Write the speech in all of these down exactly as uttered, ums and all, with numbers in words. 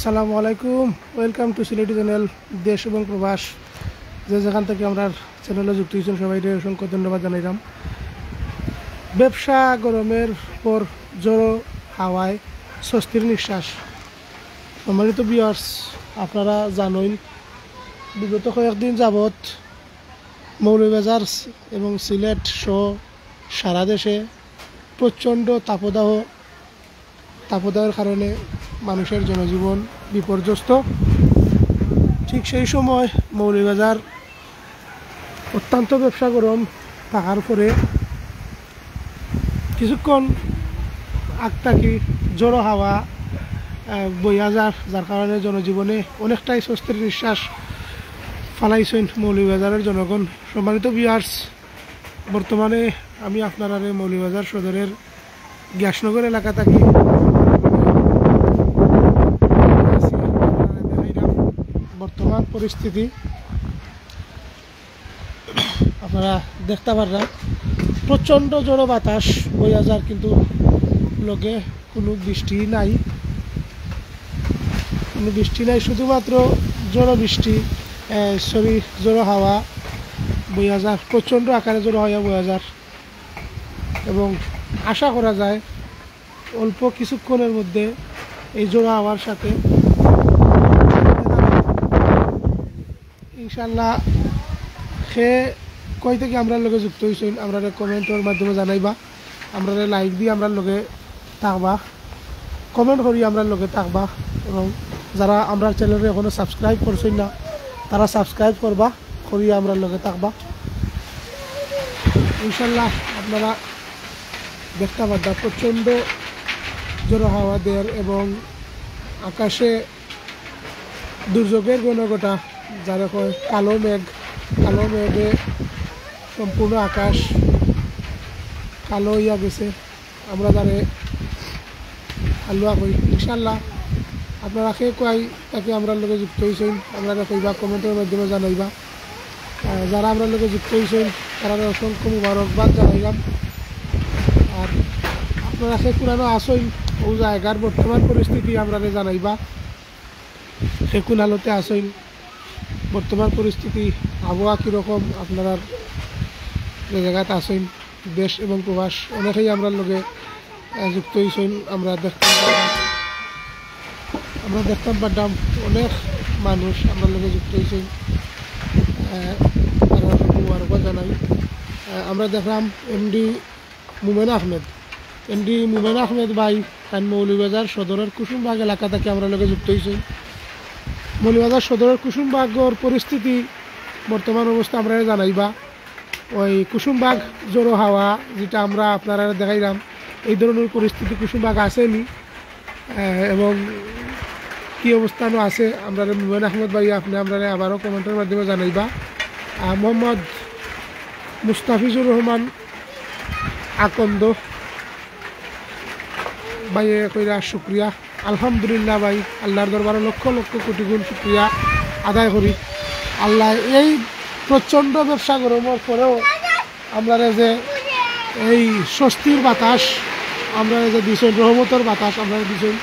আসসালামু আলাইকুম, welcome to Sylheti চ্যানেল। দেশ এবং প্রবাস, যে যেখান থাকি আমরার চ্যানেলো যুক্ত অইছইন, সবাইরে অসংখ্য ধন্যবাদ জানাইলাম। ব্যবসা গরমের পর ঝড়ো হাওয়ায় স্বস্তির নিঃশ্বাস। সম্মানিত ভিউয়ার্স, আপনারা জানইন, বিগত কয়েকদিন যাবত মৌলভীবাজার এবং সিলেট সহ সারা দেশে প্রচণ্ড তাপদাহ, তাপদাহের কারণে মানুষের জনজীবন বিপর্যস্ত। ঠিক সেই সময় মৌলভীবাজার অত্যন্ত ব্যবসা গরম থাকার পরে কিছুক্ষণ আগ থাকি ঝড়ো হাওয়া, আহ, বইয়া যার, যার কারণে জনজীবনে অনেকটাই স্বস্তির নিঃশ্বাস ফালাইছইন মৌলভীবাজারের জনগণ। সম্মানিত ভিউয়ার্স, বর্তমানে আমি আপনারারে মৌলভীবাজার সদরের গ্যাসনগর এলাকা থাকি দেখাইলাম বর্তমান পরিস্থিতি। আপনারা দেখতা পাররা প্রচণ্ড ঝড়ো বাতাস বইয়া যার, কিন্তু লগে কোনো বৃষ্টি নাই, কোনো বৃষ্টি নাই, শুধুমাত্র ঝড়ো বৃষ্টি, সরি, ঝড়ো হাওয়া বইয়া যার, প্রচণ্ড আকারে ঝড়ো হাওয়া বইয়া যার। এবং আশা করা যায় অল্প কিছুক্ষণের মধ্যে এই ঝড়ো হাওয়ার সাথে ইনশাল্লাহ। কে কই থাকি আমরার লগে যুক্ত অইছইন, আমরারে কমেন্টর মাধ্যমে জানাইবা, আমরারে লাইক দি আমরার লগে থাকবা, কমেন্ট করি আমরার লগে থাকবা। এবং যারা আমরার চ্যানেলরে এখনো সাবস্ক্রাইব করছইন না, তারা সাবস্ক্রাইব করবা, করি আমরার লগে থাকবা। ইনশাল্লাহ আপনারা দেখতা পারবা প্রচণ্ড ঝড়ো হাওয়া দের এবং আকাশে দুর্যোগের ঘনঘটা, যারে কয় কালো মেঘ। কালো মেঘে সম্পূর্ণ আকাশ কালো অইয়া গেছে। আমরা যারে হালুয়া কই। ইনশাল্লাহ আপনারা কে কই থাকি আমরার লগে যুক্ত অইছইন, আমরারে কইবা, কমেন্টর মাধ্যমে জানাইবা। আহ, যারা আমরার লগে যুক্ত অইছইন, তারারে অসংখ্য মুবারকবাদ জানাইলাম। আর আপনারা কে কুনানো আছইন, অউ জাগার বর্তমান পরিস্থিতি আমরারে জানাইবা, কে কুন হালতে আছইন, বর্তমান পরিস্থিতি, আবহাওয়া কীরকম, আপনারা যে জাগাত আছইন, দেশ এবং প্রবাস, অনেকেই আমরার লগে, আহ, যুক্ত অইছইন। আমরা দেখতাম পারলাম, আমরা দেখতাম পারলাম অনেক মানুষ আমরার লগে যুক্ত অইছইন। আহ, তারারে মুবারকবাদ জানাই। আহ, আমরা দেখলাম এমডি মোমেন আহমেদ, এমডি মোমেন আহমেদ ভাই, তাইন মৌলভীবাজার সদরের কুসুমবাগ এলাকা থাকি আমরার লগে যুক্ত অইছইন। মৌলভীবাজার সদরের কুসুমবাগর পরিস্থিতি, বর্তমান অবস্থা আমরারে জানাইবা। ওই কুসুমবাগ ঝড়ো হাওয়া, যেটা আমরা আপনারারে দেখাইলাম, এই ধরনের পরিস্থিতি কুসুমবাগ আছেনি, আহ, এবং কি অবস্থানো আছে, আমরারে মোমেন আহমদ ভাই, আপনে আমরারে আবারও কমেন্টর মাধ্যমে জানাইবা। আহ, মোহাম্মদ মুস্তাফিজুর রহমান আকন্দ ভাইয়ে কইরা শুক্রিয়া। আলহামদুলিল্লাহ ভাই, আল্লাহর দরবারে লক্ষ লক্ষ কোটি গুণ শুক্রিয়া আদায় করি। আল্লাহ এই প্রচণ্ড ব্যবসা গরমের পরেও আমরারে যে এই স্বস্তির বাতাস, আমরারে যে দিছইন, রহমতর বাতাস আমরারে দিছইন,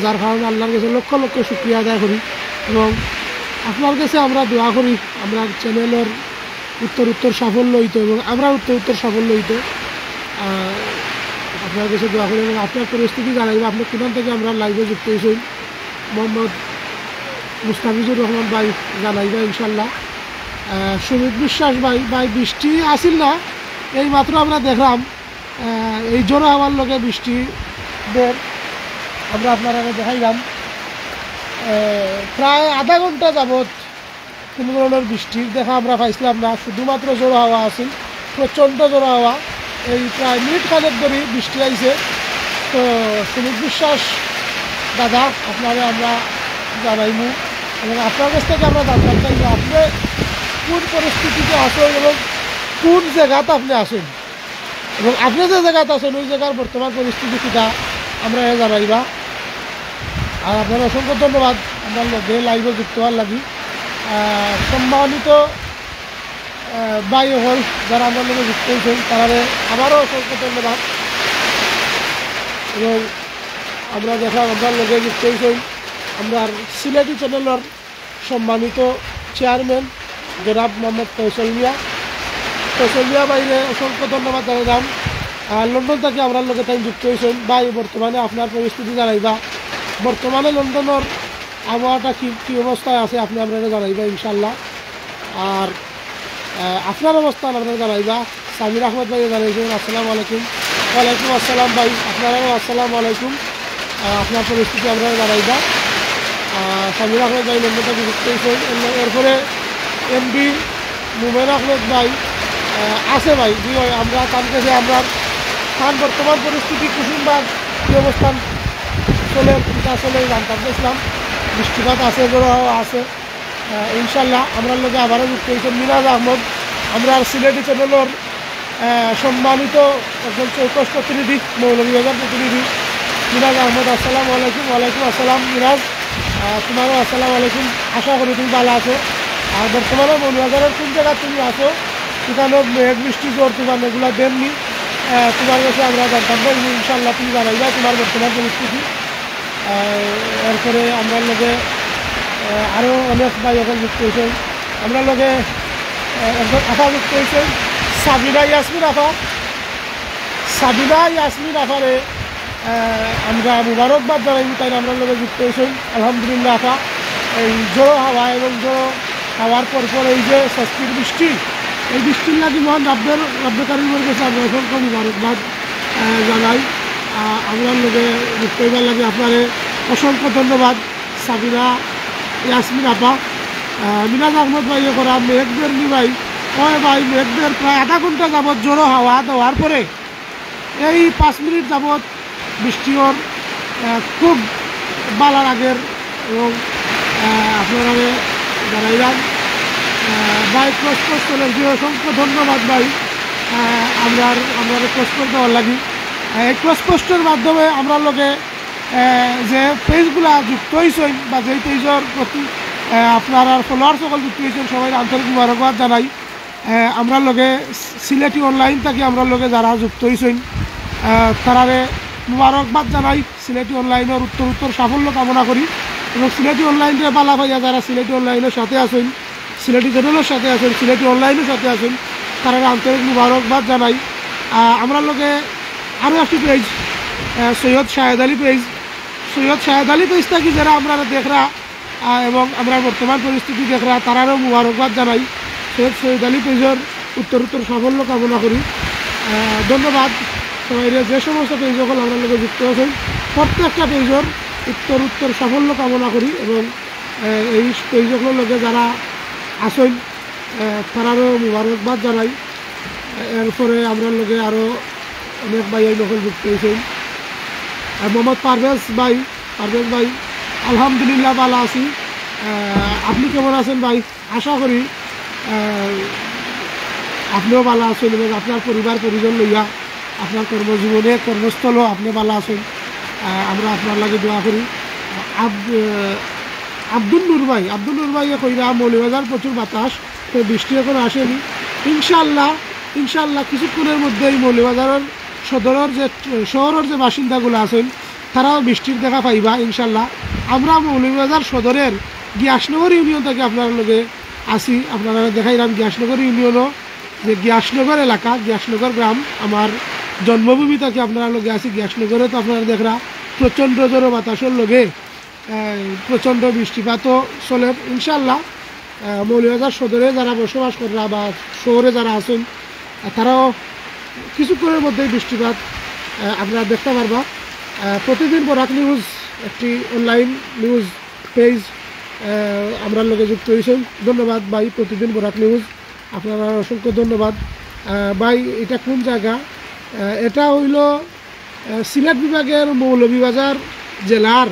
যার কারণে আল্লাহর কাছে লক্ষ লক্ষ শুক্রিয়া আদায় করি। এবং আপনার কাছে আমরা দোয়া করি, আমরার চ্যানেলর উত্তর উত্তর সাফল্য অইতো এবং আমরা উত্তর উত্তর সাফল্য অইতো। আহ, আপনার কাছে দোয়া করি এবং আপনার পরিস্থিতি জানাইবা, আপনে কুনান থাকি আমরার লাইভে যুক্ত অইছইন। মোহাম্মদ মুস্তাফিজুর রহমান ভাই জানাইবা ইনশাল্লাহ। আহ, সুমিত বিশ্বাস ভাই, ভাই বৃষ্টি আছিল না, এই মাত্র আমরা দেখলাম, আহ, এই ঝড়ো হাওয়ার লগে বৃষ্টি দের আমরা আপনারারে দেখাইলাম। আহ, প্রায় আধা ঘন্টা যাবত কোনো ধরনের বৃষ্টির দেখা আমরা পাইছিলাম না, শুধুমাত্র ঝড়ো হাওয়া আছিল, প্রচণ্ড ঝড়ো হাওয়া। এই প্রায় মিনিট খানেক ধরি বৃষ্টি আইছে। তো সুমিত বিশ্বাস দাদা, আপনারে আমরা জানাইমু এবং আপনার কাছ থাকি আমরা জানতাম চাই যে আপনে কোন পরিস্থিতিতে আছইন এবং কোন জাগাত আপনে আছইন। এবং আপনে যে জাগাত আছইন, ওই জাগার বর্তমান পরিস্থিতি কিতা, আমরারে জানাইবা। আর আপনারে অসংখ্য ধন্যবাদ আমরার লগে লাইভে যুক্ত অওয়ার লাগি। আহ, সম্মানিত, আহ, ভাই অকল যারা আমরার লগে যুক্ত অইছইন, তারারে আবারও অসংখ্য ধন্যবাদ। এবং আমরা দেখলাম আমরার লগে যুক্ত অইছইন আমরার সিলেটি চ্যানেলর সম্মানিত চেয়ারম্যান জনাব মোহাম্মদ ফয়সল মিয়া। ফয়সল মিয়া ভাইরে অসংখ্য ধন্যবাদ জানাইলাম। আর লন্ডন থাকি আমরার লগে তাইন যুক্ত অইছইন। ভাই, বর্তমানে আপনার পরিস্থিতি জানাইবা, বর্তমানে লন্ডনর আবহাওয়াটা কি, কি অবস্থায় আছে, আপনে আমরারে জানাইবা ইনশাআল্লাহ। আর, আহ, আপনার অবস্থান আপনারা জানাইবা। সামির আহমদ ভাই জানাইছইন, "আসসালামু আলাইকুম।" ওয়ালাইকুম আসসালাম ভাই, আপনারাও আসসালামু আলাইকুম। আহ, আপনার পরিস্থিতি আপনারা জানাইবা। আহ, সামির আহমদ ভাই লন্ডন থাকি যুক্ত অইছইন। এর-, এরপরে এমডি মুমেন আহমদ ভাই, আহ, আছে ভাই, জি ভাই, আমরা তার কাছে আমরা তার বর্তমান পরিস্থিতি কুসুমবাগ কি অবস্থান চলে, কিতা চলে জানতাম চাইছিলাম। বৃষ্টিপাত আছে, ঝড়ো হাওয়া আছে। আহ, ইনশাল্লাহ, আমরার লগে আবারও যুক্ত অইছইন মিরাজ আহমদ, আমরার সিলেটি চ্যানেলর, আহ, সম্মানিত একজন চৌকস প্রতিনিধি, মৌলভীবাজার প্রতিনিধি মিরাজ আহমদ। আসসালামু আলাইকুম। ওয়ালাইকুম আসসালাম মিরাজ, আহ, তোমারও আসসালামু আলাইকুম। আশা করি তুমি ভালা আছো। আর বর্তমানে মৌলভীবাজারর কোন জাগাত তুমি আছো, সেখানো মেঘ বৃষ্টি ঝড় তুফান এগুলা দেননি, আহ, তোমার কাছে আমরা জানতাম না। ইনশাল্লাহ তুমি জানাইবা তোমার বর্তমান পরিস্থিতি। আহ, এরপরে আমরার লগে, আহ, আরো অনেক ভাই অকল যুক্ত অইছইন। আমরার লগে, আহ, একজন আপা যুক্ত অইছইন, সাবিনা ইয়াসমিন আপা। সাবিনা ইয়াসমিন আপারে, আহ, আমরা মুবারকবাদ জানাই, তাইন আমরার লগে যুক্ত অইছইন। আলহামদুলিল্লাহ আপা, এই ঝড়ো হাওয়া এবং ঝড়ো হাওয়ার পর পর এই যে স্বস্তির বৃষ্টি, এই বৃষ্টির লাগি মহান রব্বের, রব্বে কারিমর কাছে আমরা অসংখ্য মুবারকবাদ, আহ, জানাই। আহ, আমরার লগে যুক্ত অইবার লাগি আপনারে অসংখ্য ধন্যবাদ। সাবিনা ইয়াসমিন আপা, আহ, মিনাজ আহমদ ভাইয়ে করা মেঘ দের নি ভাই, ওই ভাই মেঘ দের প্রায় আধা ঘন্টা যাবত ঝড়ো হাওয়া দেওয়ার পরে এই পাঁচ মিনিট যাবত বৃষ্টি অর, আহ, খুব ভালা লাগের এবং, আহ, আপনারারে জানাইলাম। আহ, ভাই ক্রস ক্রস চলের যে অসংখ্য ধন্যবাদ ভাই, আহ, আমরার, আমরারে ক্রস ক্রস দেওয়ার লাগি। আহ, এই ক্রস ক্রসের মাধ্যমে আমরার লগে, আহ, যে পেজগুলা যুক্ত অইছইন বা যেই পেজর প্রতি, আহ, আপনারার ফলোয়ার্স অকল যুক্ত অইছইন, সবাইরে আন্তরিক মুবারকবাদ জানাই। আহ, আমরার লগে সিলেটি অনলাইন থাকি আমরার লগে যারা যুক্ত অইছইন, আহ, তারারে মুবারকবাদ জানাই। সিলেটি অনলাইনর উত্তর উত্তর সাফল্য কামনা করি এবং সিলেটি অনলাইনরে ভালা পাইয়া যারা সিলেটি অনলাইনর সাথে আছইন, সিলেটি চ্যানেলর সাথে আছইন, সিলেটি অনলাইনর সাথে আছইন, তারারে আন্তরিক মুবারকবাদ জানাই। আহ, আমরার লগে আরো একটি পেজ, আহ, সৈয়দ শাহেদ আলী পেজ, সৈয়দ শাহেদ আলী পেজ থাকি যারা আমরারে দেখরা, আহ, এবং আমরার বর্তমান পরিস্থিতি দেখরা, তারারেও মুবারকবাদ জানাই। সৈয়দ সৈয়দ আলী পেজর উত্তর উত্তর সাফল্য কামনা করি। আহ, ধন্যবাদ সবাইরে, যে সমস্ত পেজ অকল আমরার লগে যুক্ত আছইন, প্রত্যেকটা পেজর উত্তর উত্তর সাফল্য কামনা করি এবং, আহ, এই পেজ অকলর লগে যারা আছইন, আহ, তারারেও মুবারকবাদ জানাই। এরপরে আমরার লগে আরো অনেক ভাই অকল যুক্ত অইছইন। আর মোহাম্মদ পারভেজ ভাই, পারভেজ ভাই, আলহামদুলিল্লাহ ভালা আছি। আহ, আপনি কেমন আছেন ভাই? আশা করি, আহ, আপনিও ভালা আছইন এবং আপনার পরিবার পরিজন লইয়া আপনার কর্মজীবনে, কর্মস্থলও আপনি ভালা আছইন। আহ, আমরা আপনার লাগি দোয়া করি। আব-, আহ, আব্দুল নূর ভাই, আব্দুল নূর ভাইয়ে কইরা মৌলভীবাজার প্রচুর বাতাস, তো বৃষ্টি এখনো আসেনি। ইনশাআল্লাহ, ইনশাআল্লাহ কিছুক্ষণের মধ্যেই মৌলভীবাজারর সদরর যে, শহরর যে বাসিন্দাগুলা আছইন, তারাও বৃষ্টির দেখা পাইবা ইনশাআল্লাহ। আমরা মৌলভীবাজার সদরের গিয়াসনগর ইউনিয়ন থাকি আপনারার লগে আছি, আপনারারে দেখাইলাম গিয়াসনগর ইউনিয়নও যে গিয়াসনগর এলাকা, গিয়াসনগর গ্রাম আমার জন্মভূমি থাকি আপনারার লগে আছি। গিয়াসনগরে তো আপনারা দেখরা প্রচণ্ড ঝড়ো বাতাসর লগে, আহ, প্রচণ্ড বৃষ্টিপাতও চলের। ইনশাআল্লাহ, আহ, মৌলভীবাজার সদরে যারা বসবাস কররা বা শহরে যারা আছইন, আহ, তারাও কিছুক্ষণের মধ্যেই বৃষ্টিপাত, আহ, আপনারা দেখতা পারবা। আহ, প্রতিদিন বরাক নিউজ একটি অনলাইন নিউজ পেজ, আহ, আমরার লগে যুক্ত অইছইন। ধন্যবাদ ভাই, প্রতিদিন বরাক নিউজ, আপনারারে অসংখ্য ধন্যবাদ। আহ, ভাই, এটা কোন জাগা? আহ, এটা অইলো, আহ, সিলেট বিভাগর মৌলভীবাজার জেলার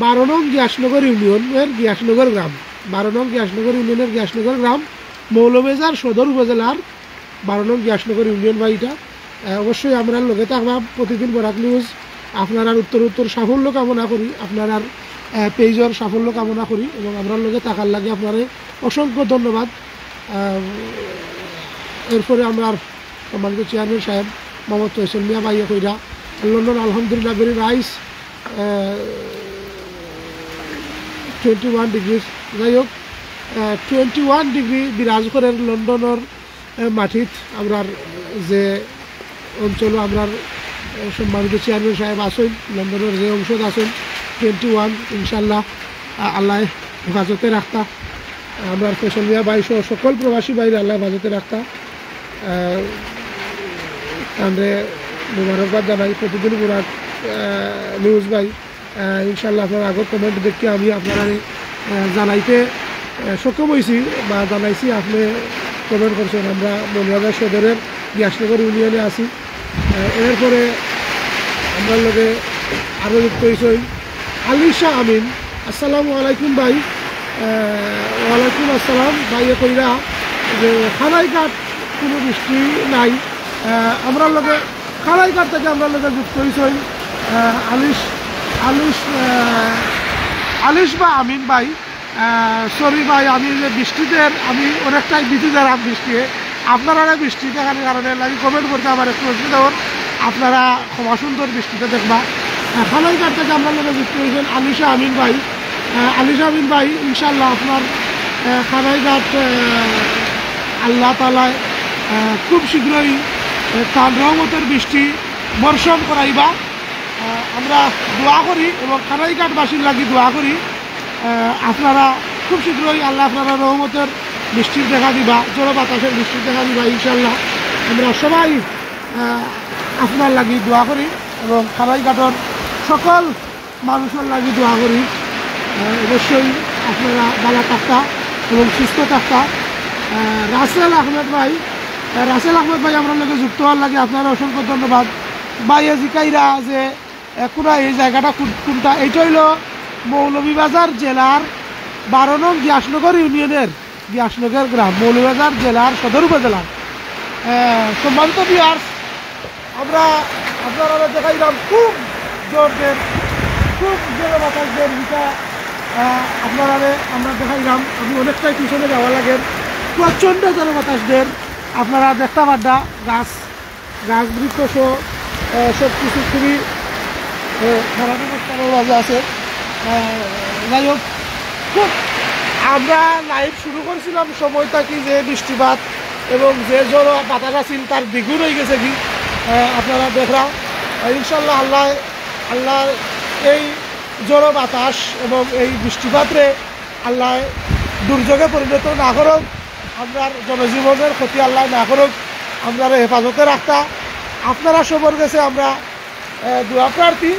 বারো নং গিয়াসনগর ইউনিয়নর গিয়াসনগর গ্রাম, বারো নং গিয়াসনগর ইউনিয়নর গিয়াসনগর গ্রাম, মৌলভীবাজার সদর উপজেলার বারো নং গিয়াসনগর ইউনিয়ন ভাই এটা। আহ, অবশ্যই আমরার লগে থাকবা প্রতিদিন বরাক নিউজ। আপনারার উত্তর উত্তর সাফল্য কামনা করি, আপনারার, আহ, পেজর সাফল্য কামনা করি এবং আমরার লগে থাকার লাগি আপনারে অসংখ্য ধন্যবাদ। আহ, এরপরে আমরার সম্মানিত চেয়ারম্যান সাহেব মোহাম্মদ ফয়সল মিয়া ভাইয়ে কইরা, লন্ডন আলহামদুলিল্লাহ very nice, আহ, টোয়েন্টি ওয়ান ডিগ্রি। যাই হোক, টোয়েন্টি ওয়ান ডিগ্রি বিরাজ করের লন্ডনর এ, মাটিত আমরার যে অঞ্চলো আমরার, এ, সম্মানিত চেয়ারম্যান সাহেব আছইন, লন্ডনর যে অংশত আছইন, টোয়েন্টি ওয়ান, ইনশাআল্লাহ, আ-, আল্লায় হেফাজতে রাখতা। আমরার ফয়সল মিয়া ভাই সহ সকল প্রবাসী ভাইরে আল্লায় হেফাজতে রাখতা। আ, তানরে মোবারকবাদ জানাই, প্রতিদিন মুরাদ, আ, নিউজ ভাই। আহ, ইনশাআল্লাহ আপনার আগর কমেন্ট দেখি আমি আপনারারে, আহ, জানাইতে, আহ, সক্ষম হইছি বা জানাইছি, আপনি কমেন্ট করছেন। আমরা মৌলভীবাজার সদরের গিয়াসনগর ইউনিয়নে আছি। আহ, এরপরে আমরার লগে আরও যুক্ত হইছইন আলিশা আমিন। আসসালামু আলাইকুম ভাই। আহ, ওয়ালাইকুম আসসালাম। ভাইয়ে কইরা যে কানাইঘাট কোনো বৃষ্টি নাই। আহ, আমরার লগে কানাইঘাট থাকি আমরার লগে যুক্ত হইছইন, আহ, আলিশ, আলিশ, আহ, আলিশ বা আমিন ভাই। আহ, সরি ভাই, আমি যে বৃষ্টিতে আমি অনেকটাই ভিজি যারাম বৃষ্টিয়ে। আপনারারে বৃষ্টি দেখার কারণে লাগি কমেন্ট করতে আমার একটু অসুবিধা অর, আপনারা ক্ষমা সুন্দর বৃষ্টিটা দেখবা। আহ, কানাইঘাট থাকি আমরার লগে যুক্ত হইছইন আলিশা আমিন ভাই। আহ, আলিশা আমিন ভাই, ইনশাআল্লাহ আপনার, আহ, কানাইঘাট, আহ, আল্লাহ তাআলায়, আহ, খুব শীঘ্রই, আহ, তান রহমতের বৃষ্টি বর্ষণ করাইবা। আহ, আমরা দোয়া করি এবং কানাইঘাটবাসীর লাগি দোয়া করি। আহ, আপনারা খুব শীঘ্রই আল্লাহ আপনারা রহমতের বৃষ্টির দেখা দিবা, ঝড়ো বাতাসের বৃষ্টির দেখা দিবা ইনশাআল্লাহ। আমরা সবাই, আহ, আপনার লাগি দোয়া করি এবং কানাইঘাটর সকল মানুষর লাগি দোয়া করি। আহ, অবশ্যই আপনারা ভালা থাকতা এবং সুস্থ থাকতা। আহ, রাসেল আহমেদ ভাই, আহ, রাসেল আহমেদ ভাই আমরার লগে যুক্ত হওয়ার লাগি আপনারে অসংখ্য ধন্যবাদ। ভাইয়ে জিকাইরা যে, আহ, কোনা এই জায়গাটা কোন-, কোনটা? এইটা হইল মৌলভীবাজার জেলার বারো নং গিয়াসনগর ইউনিয়নের গিয়াসনগর গ্রাম, মৌলভীবাজার জেলার সদর উপজেলার। আহ, সম্মানিত ভিউয়ার্স, আমরা আপনারারে দেখাইলাম খুব জোর দের, খুব জোরে বাতাস দের, যেটা, আহ, আপনারারে আমরা দেখাইলাম। আমি অনেকটাই পিছনে যাওয়া লাগে, প্রচণ্ড জোরে বাতাস দের। আপনারা দেখতা পাররা গাছ, গাছ বৃক্ষ সহ, আহ, সব কিছু খুবই, আহ, খারাপ অবস্থার মাঝে আছে। আহ, যাই হোক, খুব, আমরা লাইভ শুরু করছিলাম সময় থাকি যে বৃষ্টিপাত এবং যে ঝড়ো বাতাস আছিল তার দ্বিগুণ হয়ে গেছে কি, আহ, আপনারা দেখরা। আহ, ইনশাল্লাহ আল্লাহ, আল্লাহ এই ঝড়ো বাতাস এবং এই বৃষ্টিপাতরে আল্লাহ দুর্যোগে পরিণত না করুক, আমরার জনজীবনের ক্ষতি আল্লাহ না করুক, আমরারে হেফাজতে রাখতা। আপনারা সবর গেছে আমরা, আহ, দোয়া প্রার্থী।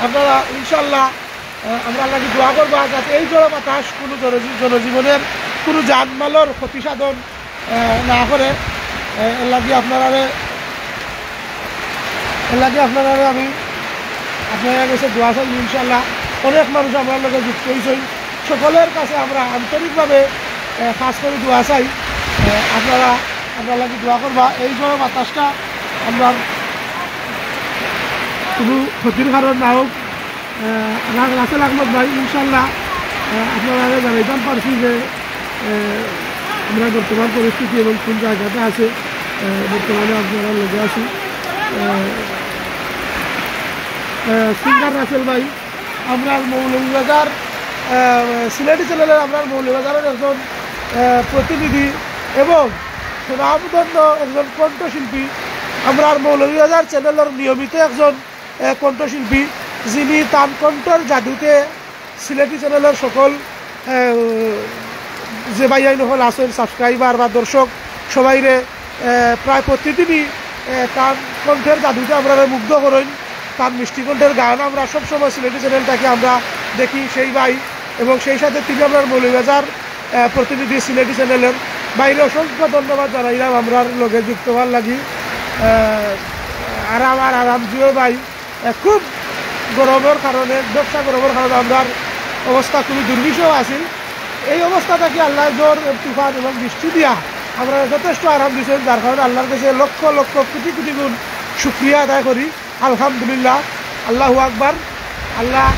আপনারা ইনশাল্লাহ, আহ, আমরার লাগি দোয়া করবা যাতে এই ঝড়ো বাতাস কোনো জনজী-, জনজীবনের কোনো জানমালর ক্ষতি সাধন, আহ, না করে। আহ, এর লাগি আপনারারে, এর লাগি আপনারারে আমি আপনারার গেছে দোয়া চাই ইনশাল্লাহ। অনেক মানুষ আমরার লগে যুক্ত হইছইন, সকলের কাছে আমরা আন্তরিকভাবে, আহ, খাস করে দোয়া চাই। আহ, আপনারা আমরার লাগি দোয়া করবা, এই ঝড়ো বাতাসটা আমরার কোনো ক্ষতির কারণ না হোক। আহ, রা-, রাসেল আহমদ ভাই, ইনশাল্লাহ, আহ, আপনারারে জানাইতাম পারছি যে, আহ, আমরা বর্তমান পরিস্থিতি এবং কোন জায়গাতে আছে, আহ, বর্তমানে আপনারার লগে আছি। আহ, আহ, সিঙ্গার রাসেল ভাই, আমরার মৌলভীবাজার, আহ, সিলেটি চ্যানেলের আমরার মৌলভীবাজারের একজন, আহ, প্রতিনিধি এবং সুনামধন্য একজন কণ্ঠশিল্পী, আমরার মৌলভীবাজার চ্যানেলের নিয়মিত একজন, আহ, কণ্ঠশিল্পী, যিনি তান কণ্ঠর জাদুতে সিলেটি চ্যানেলের সকল, আহ, যে ভাইয়াইন হল আছেন, সাবস্ক্রাইবার বা দর্শক, সবাইরে, আহ, প্রায় প্রতিদিনই, আহ, তার কণ্ঠের জাদুতে আমরারে মুগ্ধ করেন। তার মিষ্টি কণ্ঠের গান আমরা সবসময় সিলেটি চ্যানেল থাকি আমরা দেখি সেই ভাই, এবং সেই সাথে তিনি আমরার মৌলভীবাজার, আহ, প্রতিনিধি সিলেটি চ্যানেলের ভাইরে অসংখ্য ধন্যবাদ জানাইলাম আমরার লগে যুক্ত হওয়ার লাগি। আহ, আর আমার আরাম জিও ভাই, আহ, খুব গরমের কারণে, ব্যবসা গরমের কারণে আমরার অবস্থা খুবই দুর্বিষহ আছিল। এই অবস্থা থাকি আল্লাহ ঝড়, তুফান এবং বৃষ্টি দিয়া আমরা যথেষ্ট আরাম দিয়েছেন, যার কারণে আল্লাহর কাছে লক্ষ লক্ষ কোটি কোটি গুণ শুক্রিয়া আদায় করি। আলহামদুলিল্লাহ, আল্লাহু আকবার। আল্লাহ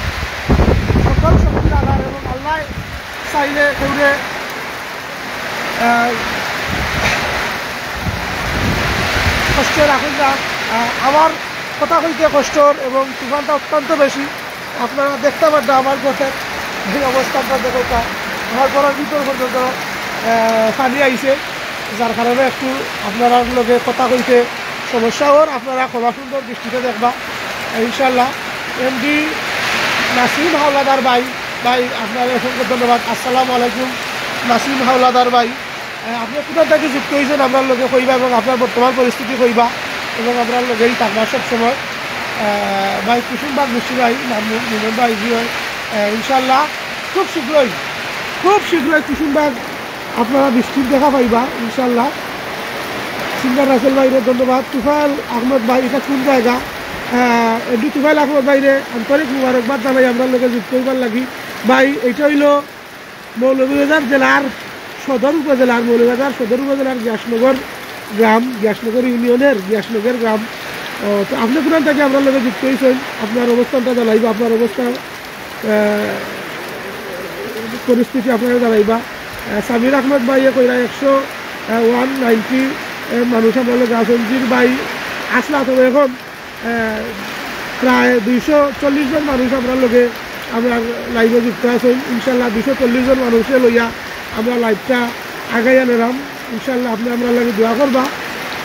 সকল শক্তির আধার এবং আল্লাহ চাইলে কেউরে, আহ, কষ্টে রাখেন না। আহ, আমার কথা কইতে কষ্টর এবং তুফানটা অত্যন্ত বেশি। আপনারা দেখতে পারবেন আমার পথে এই অবস্থাটা দেখো, তা আমার ঘরর ভিতর পর্যন্ত, আহ, পানি আইছে, যার কারণে একটু আপনারার লগে কথা কইতে সমস্যা অর। আপনারা ক্ষমা সুন্দর দৃষ্টিতে দেখবা, ইনশাল্লাহ। এমডি নাসিম হাওলাদার ভাই, ভাই, আপনারে অসংখ্য ধন্যবাদ। আসসালামু আলাইকুম নাসিম হাওলাদার ভাই। আহ, আপনি কোথা থেকে যুক্ত হয়েছেন আমরার লগে কইবা এবং আপনার বর্তমান পরিস্থিতি কইবা এবং আমরার লগেই থাকবা সব সময়। আহ, ভাই কুসুমবাগ মিষ্টি ভাই, নাম মু-, মুনন ভাই, জি ভাই। আহ, ইনশাল্লাহ খুব শীঘ্রই, খুব শীঘ্রই কুসুমবাগ আপনারা বৃষ্টির দেখা পাইবা ইনশাল্লাহ। সিঙ্গার রাসেল ভাইরে ধন্যবাদ। তুফাইল আহমদ ভাই, এটা কোন জায়গা? আহ, এমডি তুফাইল আহমদ ভাইরে আন্তরিক মুবারকবাদ জানাই আমরার লগে যুক্ত হইবার লাগি। ভাই, এটা হইলো মৌলভীবাজার জেলার সদর উপজেলার, মৌলভীবাজার সদর উপজেলার গিয়াসনগর গ্রাম, গিয়াসনগর ইউনিয়নের গিয়াসনগর গ্রাম। ও, তো আপনি কোন থাকি আমরার লগে যুক্ত হইছেন, আপনার অবস্থানটা জানাইবা, আপনার অবস্থা, আহ, পরিস্থিতি আপনারা জানাইবা। আহ, সামির আহমদ ভাইয়ে কইরা একশো, আহ, ওয়ান নাইনটি, আহ, মানুষ আমরার লগে আছেন। জির ভাই আসলা, তবে এখন আহ, প্রায় দুইশো চল্লিশ জন মানুষ আমরার লগে আমরার লাইভে যুক্ত আছেন। ইনশাল্লাহ দুইশো চল্লিশ জন মানুষরে লইয়া আমরা লাইভটা আগাইয়া নেরাম। ইনশাল্লাহ আপনি আমরার লগে দোয়া করবা।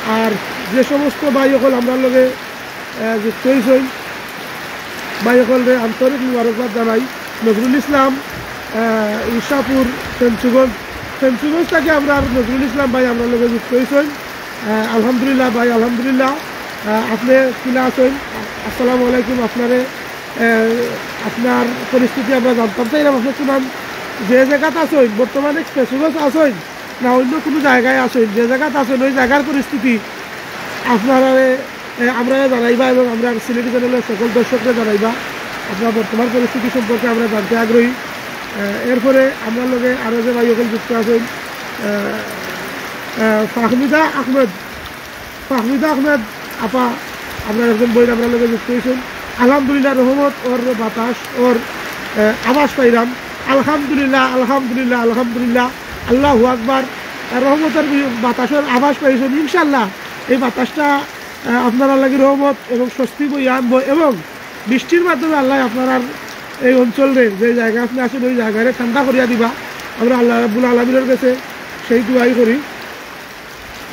আর যে সমস্ত ভাই অকল আমরার লগে, আহ, যুক্ত হইছেন, ভাই অকলরে আন্তরিক মুবারকবাদ জানাই। নজরুল ইসলাম, আহ, ঈশাপুর, ফেঞ্চুগঞ্জ, ফেঞ্চুগঞ্জ থাকি আমরার নজরুল ইসলাম ভাই আমরার লগে যুক্ত হইছেন। আহ, আলহামদুলিল্লাহ ভাই, আলহামদুলিল্লাহ। আহ, আপনি কিলা আছেন? আসসালামু আলাইকুম। আপনারে, আহ, আপনার পরিস্থিতি আমরা জানতাম চাইলাম। আপনি কোন, যে জায়গাত আছেন, বর্তমানে ফেঞ্চুগঞ্জ আছেন না অন্য কোনো জায়গায় আছেন, যে জায়গাত আছেন ওই জায়গার পরিস্থিতি আপনারা, আহ, আমরা জানাইবা এবং আমরা সিলেটি চ্যানেলের সকল দর্শকরা জানাইবা। আপনার বর্তমান পরিস্থিতি সম্পর্কে আমরা জানতে আগ্রহী। আহ, এরপরে আমরার লগে আরও যে ভাই অকল যুক্ত আছেন, আহ, আহ, ফাহমিদা আহমেদ, ফাহমিদা আহমেদ আপা, আপনার একজন বইন আমরার লগে যুক্ত হইছেন। আলহামদুলিল্লাহ, রহমত অর বাতাস অর, আহ, আভাস পাইলাম। আলহামদুলিল্লাহ, আলহামদুলিল্লাহ, আলহামদুলিল্লাহ, আল্লাহু আকবার। আহ, রহমতর বি-, বাতাসর আভাস পাইছেন। ইনশাল্লাহ এই বাতাসটা, আহ, আপনারার লাগি রহমত এবং স্বস্তি বই আনবো এবং বৃষ্টির মাধ্যমে আল্লাহ আপনারার এই অঞ্চলরে, যে জায়গা আপনি আছেন ওই জায়গারে ঠান্ডা করিয়া দিবা। আমরা আল্লাহ রাব্বুল আলামিনের কাছে সেই দোয়াই করি।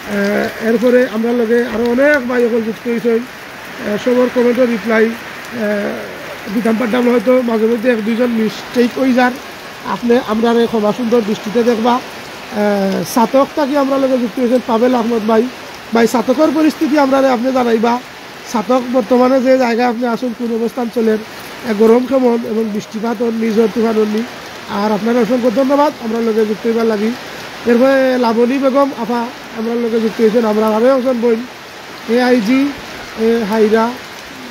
আহ, এরপরে আমরার লগে আরো অনেক ভাই অকল যুক্ত হইছেন। আহ, সবর কমেন্টর রিপ্লাই, আহ, দিতাম পারতাম না, হয়তো মাঝে মধ্যে এক দুইজন মিস্টেক হয়ে যার, আপনি আমরারে ক্ষমা সুন্দর দৃষ্টিতে দেখবা। আহ, ছাতক থাকি আমরার লগে যুক্ত হইছেন পাভেল আহমদ ভাই। ভাই, ছাতকর পরিস্থিতি আমরারে আপনি জানাইবা। ছাতক বর্তমানে যে জায়গায় আপনি আছেন, কোন অবস্থান চলের, আহ, গরম কেমন এবং বৃষ্টিপাত অর নি, ঝড় তুফান অর নি। আর আপনারে অসংখ্য ধন্যবাদ আমরার লগে যুক্ত হইবার লাগি। এরপরে লাবণী বেগম আপা আমরার লগে যুক্ত হইছেন, আমরার আরো একজন বইন, এআইজি, এ, হাইরা,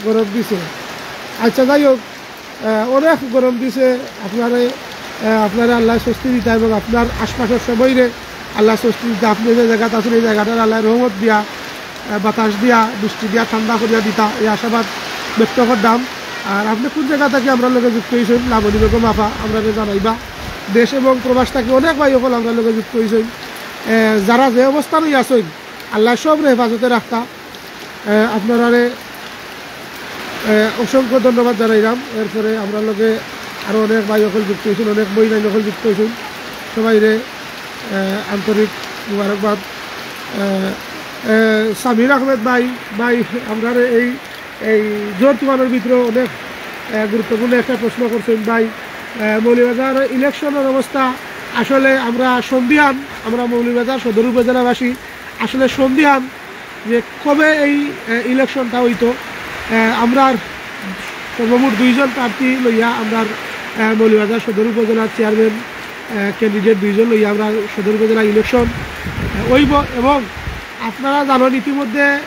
গরম দিছে। আচ্ছা, যাই হোক, আহ, অনেক গরম দিছে। আপনারে, আহ, আপনারে আল্লাহ স্বস্তি দিতা এবং আপনার আশপাশর সবাইরে আল্লাহ স্বস্তি দিতা। আপনি যে জায়গাত আছেন, এই জায়গাটার আল্লাহ রহমত দিয়া, আহ, বাতাস দিয়া, বৃষ্টি দিয়া ঠান্ডা করিয়া দিতা, এই আশাবাদ ব্যক্ত করতাম। আর আপনি কোন জায়গা থাকি আমরার লগে যুক্ত হইছেন, লাবণী বেগম আপা, আমরারে জানাইবা। দেশ এবং প্রবাস থাকি অনেক ভাই অকল আমরার লগে যুক্ত হইছেন। আহ, যারা যে অবস্থানই আছেন, আল্লাহ সবরে হেফাজতে রাখতা। আহ, আপনারারে, আহ, অসংখ্য ধন্যবাদ জানাইলাম। এরপরে আমরার লগে আরো অনেক ভাই অকল যুক্ত হইছেন, অনেক বইন অকল যুক্ত হইছেন, সবাইরে, আহ, আন্তরিক মুবারকবাদ। আহ, আহ, সামির আহমেদ ভাই, ভাই, আমরারে এই, এই ঝড় তুফানর ভিতরে অনেক, আহ, গুরুত্বপূর্ণ একটা প্রশ্ন করছেন ভাই। আহ, মৌলভীবাজার ইলেকশনের অবস্থা আসলে আমরা সন্দিহান, আমরা মৌলভীবাজার সদর উপজেলাবাসী আসলে সন্দিহান যে কবে এই, আহ, ইলেকশনটা হইতো। আহ, আমরার সর্বমোট দুইজন প্রার্থী লইয়া আমরার, আহ, মৌলভীবাজার সদর উপজেলার চেয়ারম্যান, আহ, ক্যান্ডিডেট দুইজন লইয়া আমরা সদর উপজেলা ইলেকশন, আহ, হইব এবং আপনারা জানেন ইতিমধ্যে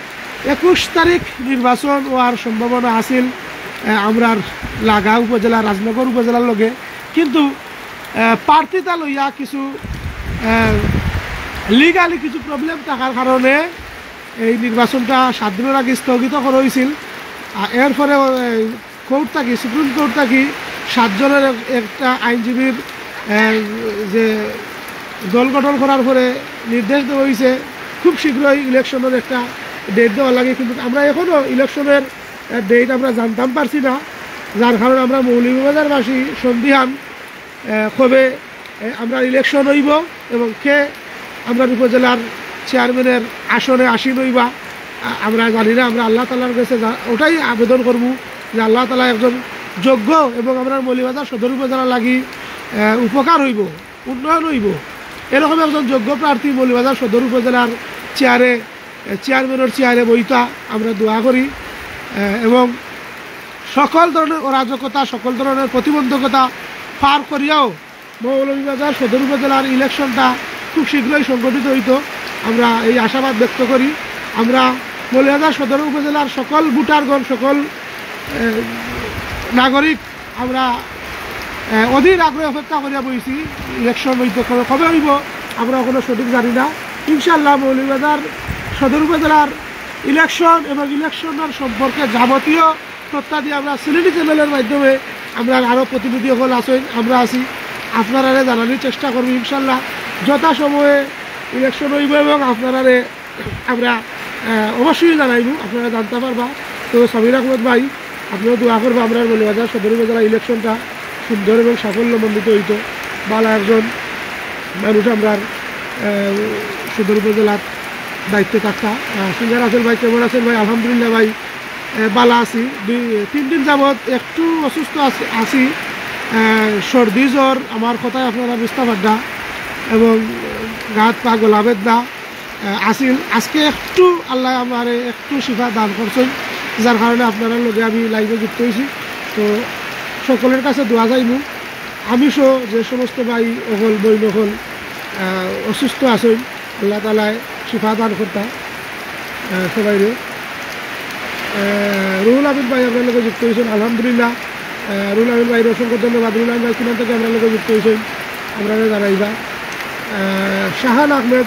একুশ তারিখ নির্বাচন হওয়ার সম্ভাবনা আছিল, আহ, আমরার লাগা উপজেলা, রাজনগর উপজেলার লগে, কিন্তু, আহ, প্রার্থিতা লইয়া কিছু, আহ, লিগালি কিছু প্রবলেম থাকার কারণে এই নির্বাচনটা সাত দিনের আগে স্থগিত করা হয়েছিল। আর এরপরে, আহ, কোর্ট থাকি, সুপ্রিম কোর্ট থাকি সাতজনের এক-, একটা আইনজীবীর, আহ, যে দল গঠন করার পরে নির্দেশ দেওয়া হয়েছে খুব শীঘ্রই ইলেকশনের একটা ডেট দেওয়া লাগে, কিন্তু আমরা এখনো ইলেকশনের, আহ, ডেট আমরা জানতাম পারছি না, যার কারণে আমরা মৌলভীবাজারবাসী সন্দিহান আহ, কবে, আহ, আমরা ইলেকশন হইব এবং কে আমরা উপজেলার চেয়ারম্যানের আসনে আসীন হইবা, আ-, আমরা জানি না। আমরা আল্লাহ তাআলার কাছে যা-, ওটাই আবেদন করব যে আল্লাহ তাআলা একজন যোগ্য এবং আমরা মৌলভীবাজার সদর উপজেলা লাগি, আহ, উপকার হইব, উন্নয়ন হইব, এরকম একজন যোগ্য প্রার্থী মৌলভীবাজার সদর উপজেলার চেয়ারে, আহ, চেয়ারম্যানের চেয়ারে বইতা আমরা দোয়া করি, আহ, এবং সকল ধরনের অরাজকতা, সকল ধরনের প্রতিবন্ধকতা পার করিয়াও মৌলভীবাজার সদর উপজেলার ইলেকশনটা খুব শীঘ্রই সংগঠিত হইতো, আমরা এই আশাবাদ ব্যক্ত করি। আমরা মৌলভীবাজার সদর উপজেলার সকল ভোটারগণ, সকল, আহ, নাগরিক আমরা, আহ, অধীর আগ্রহে অপেক্ষা করিয়া বইছি ইলেকশন হইতে, কবে, কবে হইব আমরা এখনো সঠিক জানি না। ইনশাআল্লাহ মৌলভীবাজার সদর উপজেলার ইলেকশন এবং ইলেকশনের সম্পর্কে যাবতীয় তথ্যাদি আমরা সিলেটি চ্যানেলের মাধ্যমে আমরা আরও প্রতিনিধি সকল আছেন, আমরা আছি, আপনারারে জানানোর চেষ্টা করবো ইনশাআল্লাহ। যথাসময়ে ইলেকশন হইব এবং আপনারারে আমরা, আহ, অবশ্যই জানাইব, আপনারা জানতে পারবা। তো সামির আহমদ ভাই, আপনিও দোয়া করবা আমরা মৌলভীবাজার সদর উপজেলা ইলেকশনটা সুন্দর এবং সাফল্যমণ্ডিত হইতো। ভালো একজন মানুষ আমরা, আহ, সদর উপজেলার দায়িত্বে থাকতা। আহ, সিঙ্গার আছেন ভাই, কেমন আছেন ভাই? আলহামদুলিল্লাহ ভাই, আহ, ভালো আছি। দুই তিন দিন যাবৎ একটু অসুস্থ আছি, আছি। আহ, সর্দি জ্বর, আমার কথায় আপনারা বুঝতে পারবা, এবং গাত পা গলা বেদনা, আহ, আছিল। আজকে একটু আল্লাহ আমারে একটু শিফা দান করছেন, যার কারণে আপনারার লগে আমি লাইভে যুক্ত হয়েছি। তো সকলের কাছে দোয়া চাইমু, আমি সহ যে সমস্ত ভাই অকল, বইন অকল, আহ, অসুস্থ আছেন, আল্লাহ তাআলায় শিফা দান করতা, আহ, সবাইরে। আহ, রুহুল আমিন ভাই আপনার লগে যুক্ত হয়েছেন, আলহামদুলিল্লাহ। আহ, রুহুল আমিন ভাই, অসংখ্য ধন্যবাদ। রুহুল আমিন ভাই, কিমান থেকে আপনার লগে যুক্ত হয়েছেন, আপনারা জানাইবা। আহ, শাহান আহমেদ,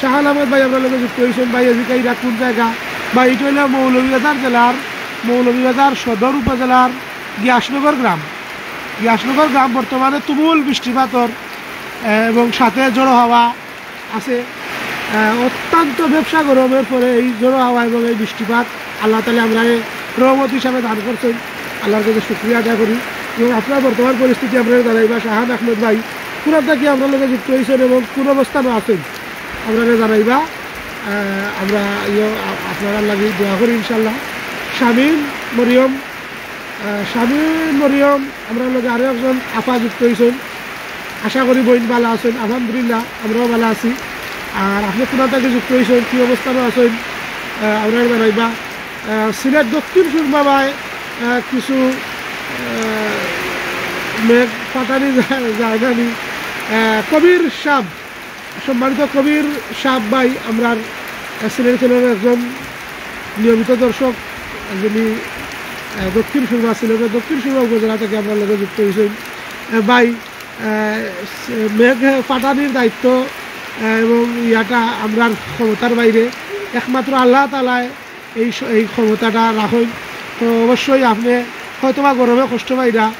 শাহান আহমেদ ভাই আপনার লগে যুক্ত হয়েছেন। ভাই, এদিকে এটা কোন জায়গা? ভাই, এটা হইলো মৌলভীবাজার জেলার মৌলভীবাজার সদর উপজেলার গিয়াসনগর গ্রাম। গিয়াসনগর গ্রাম বর্তমানে তুমুল বৃষ্টিপাতর, আহ, এবং সাথে ঝড়ো হাওয়া আছে। আহ, অত্যন্ত ব্যবসা গরমের পরে এই ঝড়ো হাওয়া এবং এই বৃষ্টিপাত আল্লাহ তাআলা আমরারে রহমত হিসাবে দান করছেন। আল্লাহর কাছে শুকরিয়া আদায় করি। এবং আপনার বর্তমান পরিস্থিতি আপনারা জানাইবা। শাহান আহমেদ ভাই, কোন আপনার কি আপনার লগে যুক্ত হয়েছেন এবং কোন অবস্থানে আছেন, আপনারা জানাইবা। আহ, আমরা ইয়ে, আ-, আপনারা লাগি দোয়া করি ইনশাল্লাহ। শামীম মরিয়ম, আহ, শামীম মরিয়ম, আমরা লগে আরো একজন আপা যুক্ত হয়েছেন। আশা করি বইন ভালো আছেন। আলহামদুলিল্লাহ, আমরাও ভালো আছি। আর আপনি কোন থেকে যুক্ত হয়েছেন, কি অবস্থানে আছেন, আহ, আপনারা জানাইবা। আহ, সিলেট দক্ষিণ সুরমা ভাই, আহ, কিছু, আহ, মেঘ পাটানি যায়, যায় না নি। আহ, কবির সাব, সম্মানিত কবির সাব ভাই, আমরার, আহ, সিলেট চ্যানেলের একজন নিয়মিত দর্শক, যিনি, আহ, দক্ষিণ সুরমা, সিলেটের দক্ষিণ সুরমা উপজেলা থেকে আপনার লগে যুক্ত হয়েছেন। আহ, ভাই, আহ, মেঘ পাটানির দায়িত্ব, আহ, এবং ইয়াটা আমরার ক্ষমতার বাইরে, একমাত্র আল্লাহ তাআলায় এই স-, এই ক্ষমতাটা রাখইন। তো অবশ্যই আপনি হয়তোবা গরমে কষ্ট পাইরা,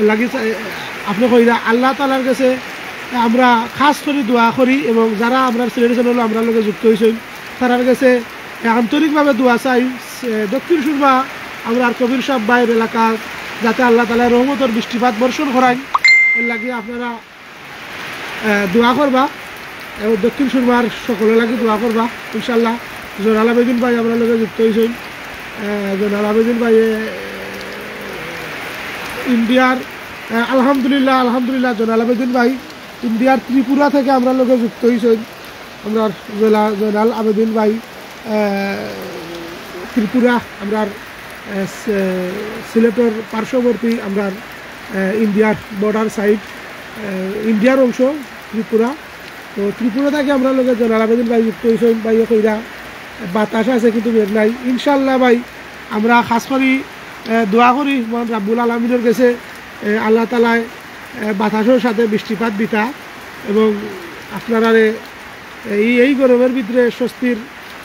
লাগি চা-, আপনি কইরা, আল্লাহ তাআলার কাছে আমরা খাস করি দোয়া করি এবং যারা আমরা সিলেটি চ্যানেল আমরা লগে যুক্ত হয়েছেন, তারার কাছে আন্তরিকভাবে দোয়া চাই। এ, দক্ষিণ সুরমা, আমরা আর কবির সাব ভাইয়ের এলাকা, যাতে আল্লাহ তাআলা রহমতের বৃষ্টিপাত বর্ষণ করায়, এর লাগি আপনারা, এ, দোয়া করবা এবং দক্ষিণ সুরমার সকলের লাগি দোয়া করবা। ইনশাল্লাহ, জয়নাল আবেদিন ভাই আমরা লগে যুক্ত হয়েছেন। এ, জয়নাল আবেদিন ভাই, এ, ইন্ডিয়ার, এ, আলহামদুলিল্লাহ, আলহামদুলিল্লাহ, জয়নাল আবেদিন ভাই ইন্ডিয়ার ত্রিপুরা থেকে আমরা লগে যুক্ত হয়েছেন। আমরা জয়লা-, জয়নাল আবেদিন ভাই, আহ, ত্রিপুরা, আমরা, আহ, সি-, সিলেটর পার্শ্ববর্তী, আমরা, আহ, ইন্ডিয়ার বর্ডার সাইড, আহ, ইন্ডিয়ার অংশ ত্রিপুরা। তো ত্রিপুরা থেকে আমরা লগে জয়নাল আবেদিন ভাই যুক্ত হয়েছেন। ভাই কইরা বাতাস আছে কিন্তু মেঘ নাই। ইনশাল্লাহ ভাই, আমরা খাস করি, আহ, দোয়া করি মহান রাব্বুল আলমিনের কাছে, আহ, আল্লাহ তাআলায়, আহ, বাতাসের সাথে বৃষ্টিপাত দিতা এবং আপনারারে এই, এই গরমের ভিতরে স্বস্তির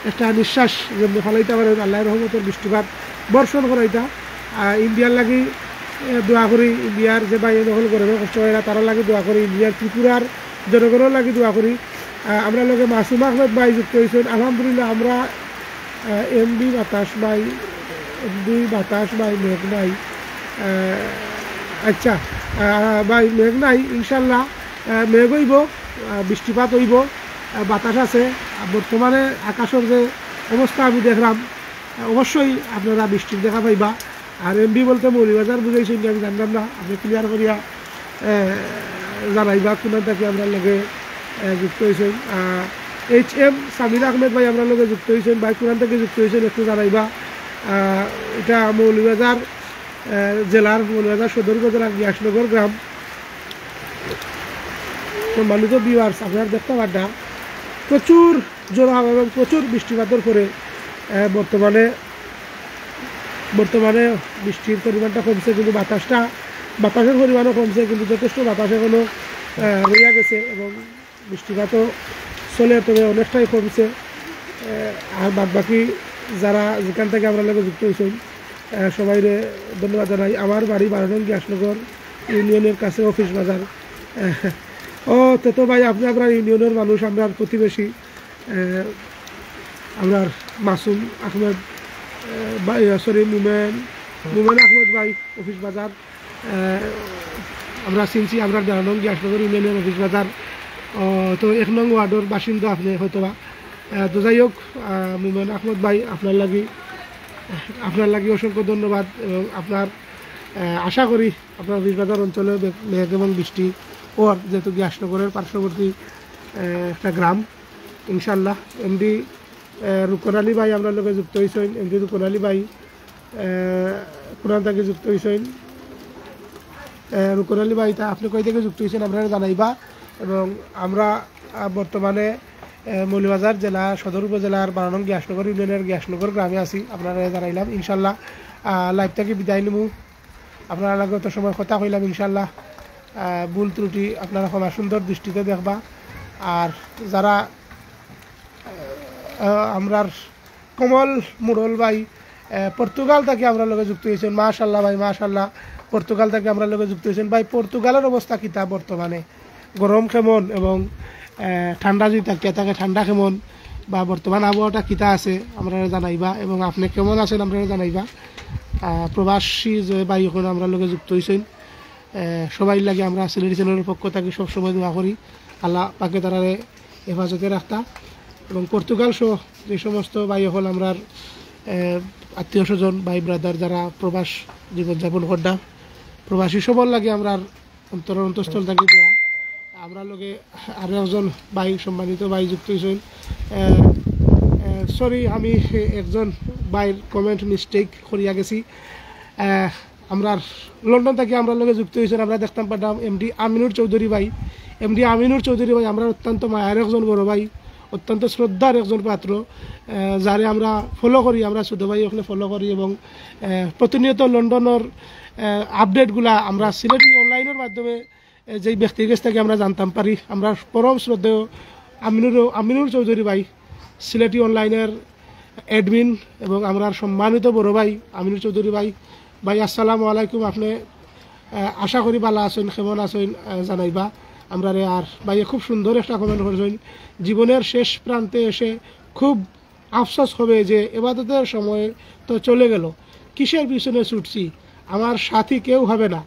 একটা নিঃশ্বাস যেমনি ফালাইতে পারেন, আল্লাহর রহমতের বৃষ্টিপাত বর্ষণ করাইতা। আহ, ইন্ডিয়ার লাগি, আহ, দোয়া করি, ইন্ডিয়ার যে ভাই যখন গরমে কষ্ট হয় না, তারা লাগি দোয়া করি, ইন্ডিয়ার ত্রিপুরার জনগণের লাগি দোয়া করি। আহ, আমরা লগে মাসুম আহমেদ ভাই যুক্ত হয়েছেন। আলহামদুলিল্লাহ, আমরা, আহ, এমবি বাতাস ভাই, এমবি বাতাস ভাই মেঘ নাই। আহ, আচ্ছা, আহ, ভাই, মেঘ নাই, ইনশাল্লাহ, আহ, মেঘ অইবো, আহ, বৃষ্টিপাত অইবো, আহ, বাতাস আছে। আহ, বর্তমানে আকাশর যে অবস্থা আমি দেখরাম, আহ, অবশ্যই আপনারা বৃষ্টির দেখা পাইবা। আর এমডি বলতে মৌলভীবাজার বুঝাইছইন, আমি জানলাম না, আপনে clear করিয়া, আহ, জানাইবা কোনান থাকি আমরার লগে, আহ, যুক্ত অইছইন। আহ, এইচ এম সামির আহমেদ ভাই আমরার লগে যুক্ত অইছইন, ভাই কোনান থাকি যুক্ত অইছইন একটু জানাইবা। আহ, ইটা মৌলভীবাজার আহ, জেলার মৌলভীবাজার সদর উপজেলার গিয়াসনগর গ্রাম। সম্মানিত viewers, আপনারা দেখতা পাররা প্রচুর ঝড়ো হাওয়া এবং প্রচুর বৃষ্টিপাতর পরে, আহ, বর্তমানে, বর্তমানে বৃষ্টির পরিমাণটা কমছে, কিন্তু বাতাসটা, বাতাসর পরিমাণও কমছে, কিন্তু যথেষ্ট বাতাস এখনো, আহ, রইয়া গেছে এবং বৃষ্টিপাতও চলের, তবে অনেকটাই কমছে। আহ, আর বাদ বাকি যারা যেখান থাকি আমরার লগে যুক্ত অইছইন, আহ, সবাইরে ধন্যবাদ জানাই। আমার বাড়ি বারো নং গিয়াসনগর ইউনিয়নের কাছে অফিস বাজার। আহ, ও, তে তো ভাই, আপনে আমরার ইউনিয়নের মানুষ, আমরার প্রতিবেশী। আহ, আমরার মাসুম আহমেদ, আহ, ভাই, আহ, sorry, মুমেন, মুমেন আহমেদ ভাই, অফিস বাজার। আহ, আমরা চিনছি, আমরার বারো নং গিয়াসনগর ইউনিয়নের অফিস বাজার। আহ, তো এক নং ওয়ার্ডর বাসিন্দা আপনে হয়তোবা। আহ, তো যাই হোক, আহ, মুমেন আহমদ ভাই, আপনার লাগি, আপনার লাগি অসংখ্য ধন্যবাদ এবং আপনার, আহ, আশা করি আপনার অফিস বাজার অঞ্চলে বে-, মেঘ এবং বৃষ্টি অর, যেহেতু গিয়াসনগরের পার্শ্ববর্তী, আহ, একটা গ্রাম, ইনশাল্লাহ। এমডি, আহ, রুকন আলী ভাই আমরার লগে যুক্ত অইছইন, এমডি রুকন আলী ভাই, আহ, কোনান থাকি যুক্ত অইছইন। আহ, রুকন আলী ভাই, তা আপনে কই থাকি যুক্ত অইছইন, আমরারে জানাইবা। এবং আমরা, আহ, বর্তমানে, আহ, মৌলভীবাজার জেলা সদর উপজেলার বারো নং গিয়াসনগর ইউনিয়নের গিয়াসনগর গ্রামে আছি, আপনারারে জানাইলাম। ইনশাল্লাহ, আহ, live থাকি বিদায় নিমু। আপনারার লগে অত সময় কথা কইলাম, ইনশাল্লাহ, আহ, ভুল ত্রুটি আপনারা ক্ষমা সুন্দর দৃষ্টিতে দেখবা। আর যারা, আহ, আমরার কমল মুরল ভাই, আহ, পর্তুগাল থাকি আমরার লগে যুক্ত অইছইন। মাশাল্লাহ ভাই, মাশাল্লাহ, পর্তুগাল থাকি আমরার লগে যুক্ত অইছইন। ভাই, পর্তুগালর অবস্থা কিতা বর্তমানে? গরম কেমন এবং, আহ, ঠান্ডা যদি থাকে, থাকে ঠান্ডা কেমন বা বর্তমান আবহাওয়াটা কিতা আছে, আমরারে জানাইবা। এবং আপনে কেমন আছইন, আমরারে জানাইবা। আহ, প্রবাসী যে ভাই অকল আমরার লগে যুক্ত অইছইন, আহ, সবাইর লাগি আমরা সিলেটি চ্যানেলের পক্ষ থাকি সবসময় দোয়া করি, আল্লাহ পাকে তারারে হেফাজতে রাখতা। এবং পর্তুগাল সহ যে সমস্ত ভাই অকল আমরার, আহ, আত্মীয় স্বজন, ভাই ব্রাদার যারা প্রবাস জীবনযাপন কররা, প্রবাসী সবর লাগি আমরার অন্তরর অন্তঃস্থল থাকি দোয়া। আমরার লগে আরো একজন ভাই, সম্মানিত ভাই যুক্ত অইছইন। আহ, আহ, sorry, আমি একজন ভাইর comment mistake করিয়া গেছি। আহ, আমরার লন্ডন থাকি আমরার লগে যুক্ত অইছইন, আমরা দেখতাম পারলাম এমডি আমিনুর চৌধুরী ভাই। এমডি আমিনুর চৌধুরী ভাই আমরার অত্যন্ত মায়ার একজন বড় ভাই, অত্যন্ত শ্রদ্ধার একজন পাত্র, আহ, যারে আমরা follow করি, আমরা ছোট ভাই অকলে follow করি এবং, আহ, প্রতিনিয়ত লন্ডনর, আহ, update গুলা আমরা সিলেটি online-র মাধ্যমে, আহ, যেই ব্যক্তির কাছ থাকি আমরা জানতাম পারি। আমরা পরম শ্রদ্ধেয় আমিনুর, আমিনুর চৌধুরী ভাই, সিলেটি online-র admin এবং আমরার সম্মানিত বড় ভাই আমিনুর চৌধুরী ভাই। ভাই, আসসালামু আলাইকুম। আপনে, আহ, আশা করি ভালা আছইন, কেমন আছইন, আহ, জানাইবা আমরারে। আর ভাইয়ে খুব সুন্দর একটা comment করছইন, "জীবনের শেষ প্রান্তে এসে খুব আফসোস হবে যে এবাদতের সময় তো চলে গেল, কিসের পিছনে ছুটছি? আমার সাথী কেউ হবে না,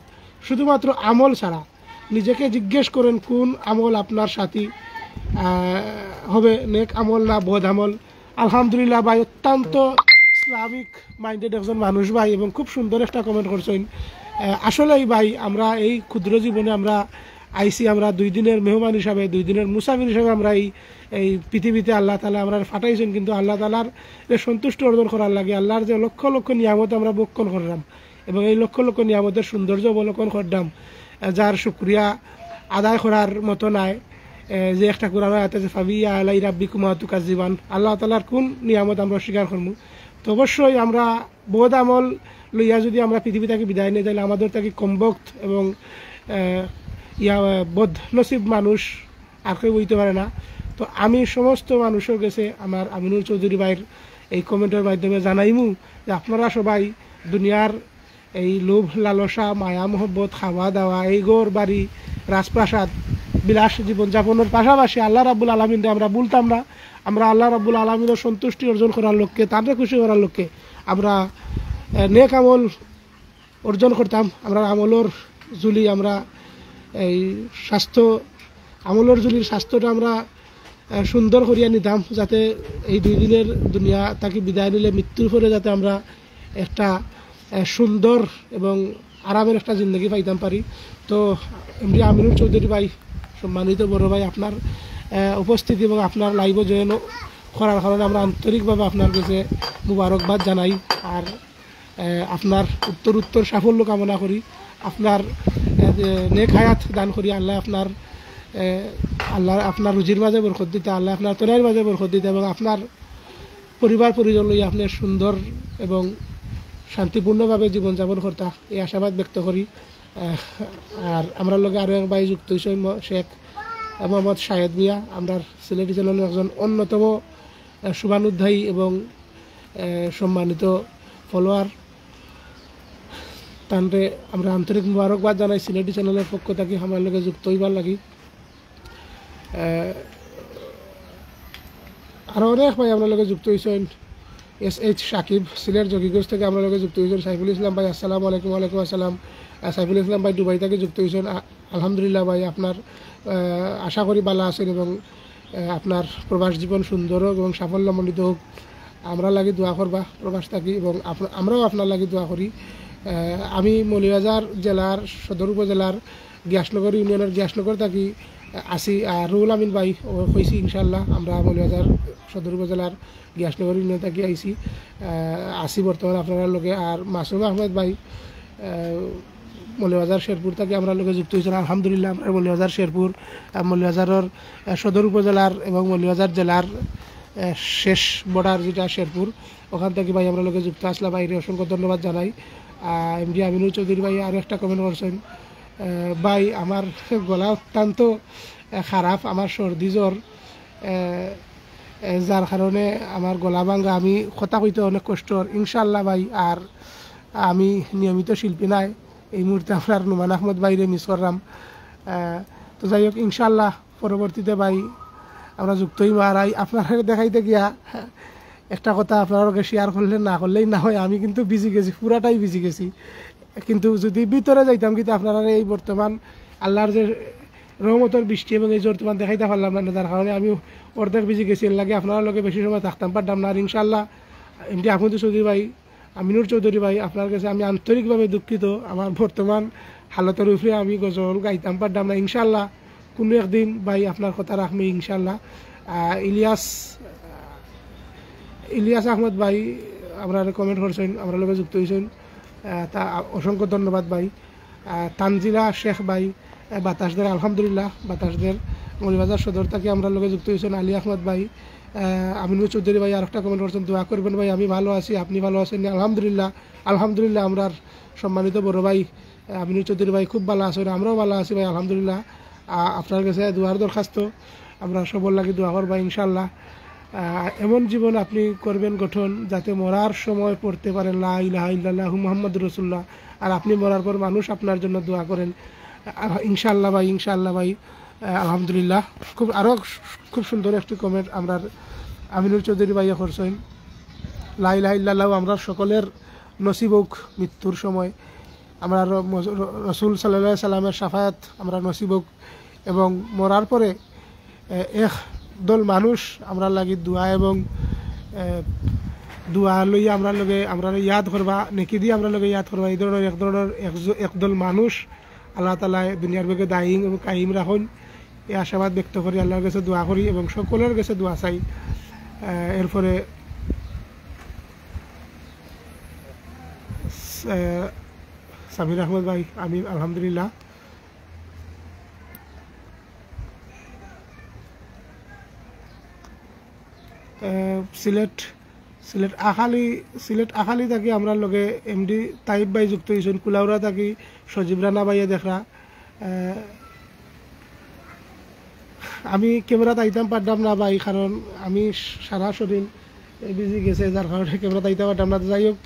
শুধুমাত্র আমল ছাড়া।" নিজেকে জিজ্ঞেস করেন কোন আমল আপনার সাথী, আহ, হবে, নেক আমল না বদ আমল। আলহামদুলিল্লাহ ভাই, অত্যন্ত Islamic minded একজন মানুষ ভাই, এবং খুব সুন্দর একটা comment করছইন। আহ, আসলেই ভাই, আমরা এই ক্ষুদ্র জীবনে আমরা আইছি, আমরা দুই দিনের মেহমান হিসাবে, দুই দিনের মুসাফির হিসাবে আমরা এই, এই পৃথিবীতে আল্লাহ তাআলা আমরা পাঠাইছইন, কিন্তু আল্লাহ তাআলার যে সন্তুষ্টি অর্জন করার লাগি, আল্লাহর যে লক্ষ লক্ষ নিয়ামত আমরা ভক্ষণ করলাম এবং এই লক্ষ লক্ষ নিয়ামতের সৌন্দর্য অবলোকন করলাম, আহ, যার শুকরিয়া আদায় করার মতো নাই। আহ, যে একটা কোরআন আয়াত আছে, "ফাবিআইয়ি আলাই রাব্বিকুমা তুকাজ্জিবান", আল্লাহ তাআলার কোন নিয়ামত আমরা অস্বীকার করমু? তো অবশ্যই আমরা বদ আমল লইয়া যদি আমরা পৃথিবী থাকি বিদায় নেই, তাহলে আমাদের থাকি কমবখত এবং, আহ, ইয়া, আহ, বদনসিব মানুষ আর কেউ অইতে পারে না। তো আমি সমস্ত মানুষর গেছে আমার আমিনুর চৌধুরী ভাইর এই comment-র মাধ্যমে জানাইমু যে আপনারা সবাই দুনিয়ার এই লোভ লালসা, মায়া মহব্বত, খাওয়া দাওয়া, এই ঘর বাড়ি, রাজপ্রাসাদ, বিলাস জীবন যাপনের পাশাপাশি আল্লাহ রাব্বুল আলামিনরে আমরা ভুলতাম না। আমরা আল্লাহ রাব্বুল আলামিনের সন্তুষ্টি অর্জন করার লক্ষ্যে, তানরে খুশি করার লক্ষ্যে আমরা, আহ, নেক আমল অর্জন করতাম। আমরা আমলর ঝুলি আমরা এই স্বাস্থ্য, আমলর ঝুলির স্বাস্থ্যটা আমরা আহ, সুন্দর করিয়া নিতাম, যাতে এই দুই দিনের দুনিয়া থাকি বিদায় নিলে মৃত্যুর পরে যাতে আমরা একটা আহ, সুন্দর এবং আরামের একটা জিন্দগি পাইতাম পারি। তো এমডি আমিনুর চৌধুরী ভাই, সম্মানিত বড় ভাই, আপনার আহ, উপস্থিতি এবং আপনার লাইভে জয়েন করার কারণে আমরা আন্তরিকভাবে আপনার কাছে মুবারকবাদ জানাই। আর আহ, আপনার উত্তর উত্তর সাফল্য কামনা করি। আপনার আহ, নেক হায়াত দান করি আল্লাহ। আপনার আহ, আল্লাহ আপনার রুজির মাঝে বরকত দিতা, আল্লাহ আপনার তনাইর মাঝে বরকত দিতা এবং আপনার পরিবার পরিজন লইয়া আপনি সুন্দর এবং শান্তিপূর্ণভাবে জীবনযাপন করতা, এই আশাবাদ ব্যক্ত করি। আহ, আর আমরার লগে আরও এক ভাই যুক্ত হইছেন ম- শেখ মোহাম্মদ শাহেদ মিয়া, আমরার সিলেটি চ্যানেলের একজন অন্যতম আহ, শুভানুধ্যায়ী এবং আহ, সম্মানিত ফলোয়ার। তানরে আমরা আন্তরিক মুবারকবাদ জানাই সিলেটি চ্যানেলের পক্ষ থাকি আমরার লগে যুক্ত হইবার লাগি। আহ, আরও অনেক ভাই আমরার লগে যুক্ত হইছেন। এস এইচ সাকিব সিলেট জকিগঞ্জ থেকে আমরার লগে যুক্ত হইছেন। সাইফুল ইসলাম ভাই, আসসালামু আলাইকুম। ওয়ালাইকুম আসসালাম। আহ, সাইফুল ইসলাম ভাই দুবাই থেকে যুক্ত হইছেন। আ- আলহামদুলিল্লাহ ভাই, আপনার আহ, আশা করি ভালা আছেন এবং আহ, আপনার প্রবাস জীবন সুন্দর হোক এবং সাফল্যমণ্ডিত হোক। আমরার লাগি দোয়া করবা প্রবাস থাকি এবং আপ- আমরাও আপনার লাগি দোয়া করি। আহ, আমি মৌলভীবাজার জেলার সদর উপজেলার গিয়াসনগর ইউনিয়নের গিয়াসনগর থাকি আহ, আছি। আর রুহুল আমিন ভাই ও কইছি, ইনশাআল্লাহ আমরা মৌলভীবাজার সদর উপজেলার গিয়াসনগর ইউনিয়ন থাকি আইছি, আহ, আছি বর্তমানে আপনারার লগে। আর মাসুম আহমেদ ভাই, আহ, মৌলভীবাজার শেরপুর থাকি আমরার লগে যুক্ত হইছেন। আলহামদুলিল্লাহ, আমরা মৌলভীবাজার শেরপুর, আহ, মৌলভীবাজারের, আহ, সদর উপজেলার এবং মৌলভীবাজার জেলার, আহ, শেষ বর্ডার যেটা শেরপুর, ওখান থাকি ভাই আমরার লগে যুক্ত আসলা। ভাইরে অসংখ্য ধন্যবাদ জানাই। আহ, এমডি আমিনুর চৌধুরী ভাই আরও একটা কমেন্ট করছেন, আহ, ভাই আমার গলা অত্যন্ত, আহ, খারাপ, আমার সর্দি জ্বর, আহ, এ, যার কারণে আমার গলা ভাঙ্গা, আমি কথা কইতে অনেক কষ্ট অর। ইনশাআল্লাহ ভাই, আর আমি নিয়মিত শিল্পী নাই, এই মুহূর্তে আপনার নোমান আহমদ ভাইরে মিস করলাম। আহ, তো যাই হোক, ইনশাআল্লাহ পরবর্তীতে ভাই আমরা যুক্ত হইমু। আর আই-, আপনারারে দেখাইতে গিয়া একটা কথা আপনারার লগে শেয়ার করলে না করলেই না হয়, আমি কিন্তু বিজি গেছি, পুরাটাই বিজি গেছি। কিন্তু যদি ভিতরে যাইতাম, কিন্তু আপনারারে এই বর্তমান আল্লাহর যে রহমতর বৃষ্টি এবং এই জ্বর তুফান দেখাইতে পারলাম না, যার কারণে আমি অর্ধেক বিজি গেছি। এর লাগি আপনারার লগে বেশি সময় থাকতাম পারতাম না। আর ইনশাআল্লাহ এমডি আহমদ চৌধুরী ভাই, আমিনুর চৌধুরী ভাই, আপনার কাছে আমি আন্তরিকভাবে দুঃখিত। আমার বর্তমান হালতর উপরে আমি গজল গাইতাম পারতাম না। ইনশাআল্লাহ কুনু একদিন ভাই আপনার কথা রাখমু ইনশাআল্লাহ। আহ, ইলিয়াস, ইলিয়াস আহমদ ভাই আমরারে কমেন্ট করছেন, আমরার লগে যুক্ত হইছেন, আহ, তা অসংখ্য ধন্যবাদ ভাই। আহ, তানজিলা শেখ ভাই, আহ, বাতাসদের, আলহামদুলিল্লাহ, বাতাসদের মৌলভীবাজার সদর থাকি আমরার লগে যুক্ত হইছেন আলী আহমদ ভাই, আহ, আমিনুর চৌধুরী ভাই আরেকটা কমেন্ট করছেন, "দোয়া করবেন ভাই, আমি ভালো আছি, আপনি ভালো আছেন নি?" আলহামদুলিল্লাহ, আলহামদুলিল্লাহ, আমরার সম্মানিত বড় ভাই, আহ, আমিনুর চৌধুরী ভাই খুব ভালো আছেন, আমরাও ভালো আছি ভাই, আলহামদুলিল্লাহ। আহ, আপনার কাছে দোয়ার দরখাস্ত, আমরা সবর লাগি দোয়া করবা ইনশাআল্লাহ। আহ, এমন জীবন আপনি করবেন গঠন, যাতে মরার সময় পড়তে পারেন, "লা ইলাহা ইল্লাল্লাহু মুহাম্মাদুর রাসূলুল্লাহ।" আর আপনি মরার পর মানুষ আপনার জন্য দোয়া করেন। আহ, ইনশাআল্লাহ ভাই, ইনশাআল্লাহ ভাই। আহ, আলহামদুলিল্লাহ। খুব, আরো খুব সুন্দর একটি কমেন্ট আমরার আমিনুর চৌধুরী ভাইয়ে করছেন, "লা ইলাহা ইল্লাল্লাহু আমরা সকলের নসিব হোক মৃত্যুর সময়।" আমরা র-, মজ-, র-, রসুল সাল্লাল্লাহু আলাইহি সাল্লামের শাফায়াত আমরা নসিব হোক এবং মরার পরে, এ, এক দল মানুষ আমরার লাগি দোয়া এবং, এ, দোয়া লইয়া আমরার লগে, আমরারে ইয়াদ করবা, নেকি দিয়া আমরার লগে ইয়াদ করবা। এই ধরনের এক ধরনের এক জ-, এক দল মানুষ আল্লাহ তাআলায় দুনিয়ার বুকে দায়িম এবং কায়েম রাখইন, এই আশাবাদ ব্যক্ত করি, আল্লাহর কাছে দোয়া করি এবং সকলের কাছে দোয়া চাই। এ, এরপরে আহ, সামির আহমদ ভাই, আমি আলহামদুলিল্লাহ। আহ, সিলেট, সিলেট আখালি, সিলেট আখালি থাকি আমরার লগে এমডি তাইব ভাই যুক্ত হইছেন, কুলাউড়া থাকি সজীব রানা ভাইয়ে দেখরা। আহ, আমি ক্যামেরাত আইতাম পারতাম না ভাই, কারণ আমি সারা শরীর বিজি গেছে, যার কারণে ক্যামেরাত আইতাম পারতাম না। তো যাই হোক,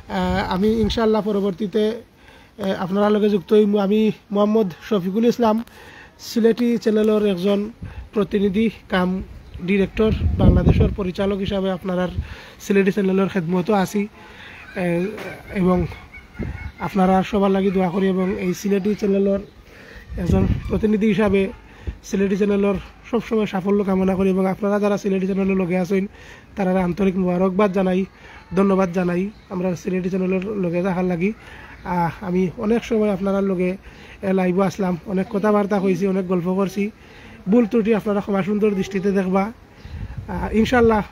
আহ, আমি ইনশাআল্লাহ পরবর্তীতে, আহ, আপনারার লগে যুক্ত হইমু। আমি মোহাম্মদ শফিকুল ইসলাম, সিলেটি চ্যানেলর একজন প্রতিনিধি কাম ডিরেক্টর, বাংলাদেশর পরিচালক হিসাবে আপনারার সিলেটি চ্যানেলর খেদমতো আছি, আহ, এবং আপনারা সবার লাগি দোয়া করি এবং এই সিলেটি চ্যানেলর একজন প্রতিনিধি হিসাবে সিলেটি চ্যানেলর সবসময় সাফল্য কামনা করি এবং আপনারা যারা সিলেটি চ্যানেলর লগে আছেন, তারারে আন্তরিক মুবারকবাদ জানাই, ধন্যবাদ জানাই আমরা সিলেটি চ্যানেলর লগে থাকার লাগি। আহ, আমি অনেক সময় আপনারার লগে, এ, লাইভও আসলাম, অনেক কথাবার্তা কইছি, অনেক গল্প করছি। ভুল ত্রুটি আপনারা ক্ষমা সুন্দর দৃষ্টিতে দেখবা। আহ, ইনশাল্লাহ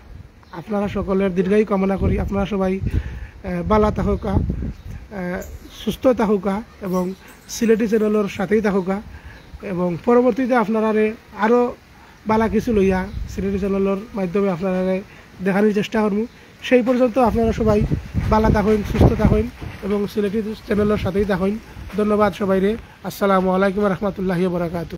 আপনারা সকলের দীর্ঘায়ু কামনা করি। আপনারা সবাই, আহ, বালা থাকুকা, আহ, সুস্থ থাকুকা এবং সিলেটি চ্যানেলর সাথেই থাকুকা এবং পরবর্তীতে আপনারারে আরও বালা কিছু লইয়া সিলেটি চ্যানেলর মাধ্যমে আপনারারে দেখানোর চেষ্টা করমু। সেই পর্যন্ত আপনারা সবাই বালা থাকইন, সুস্থ থাকইন এবং সিলেটি চ্যানেলর সাথেই থাকইন। ধন্যবাদ সবাইরে। আসসালামু আলাইকুম রহমতুল্লাহ বরাকাতু।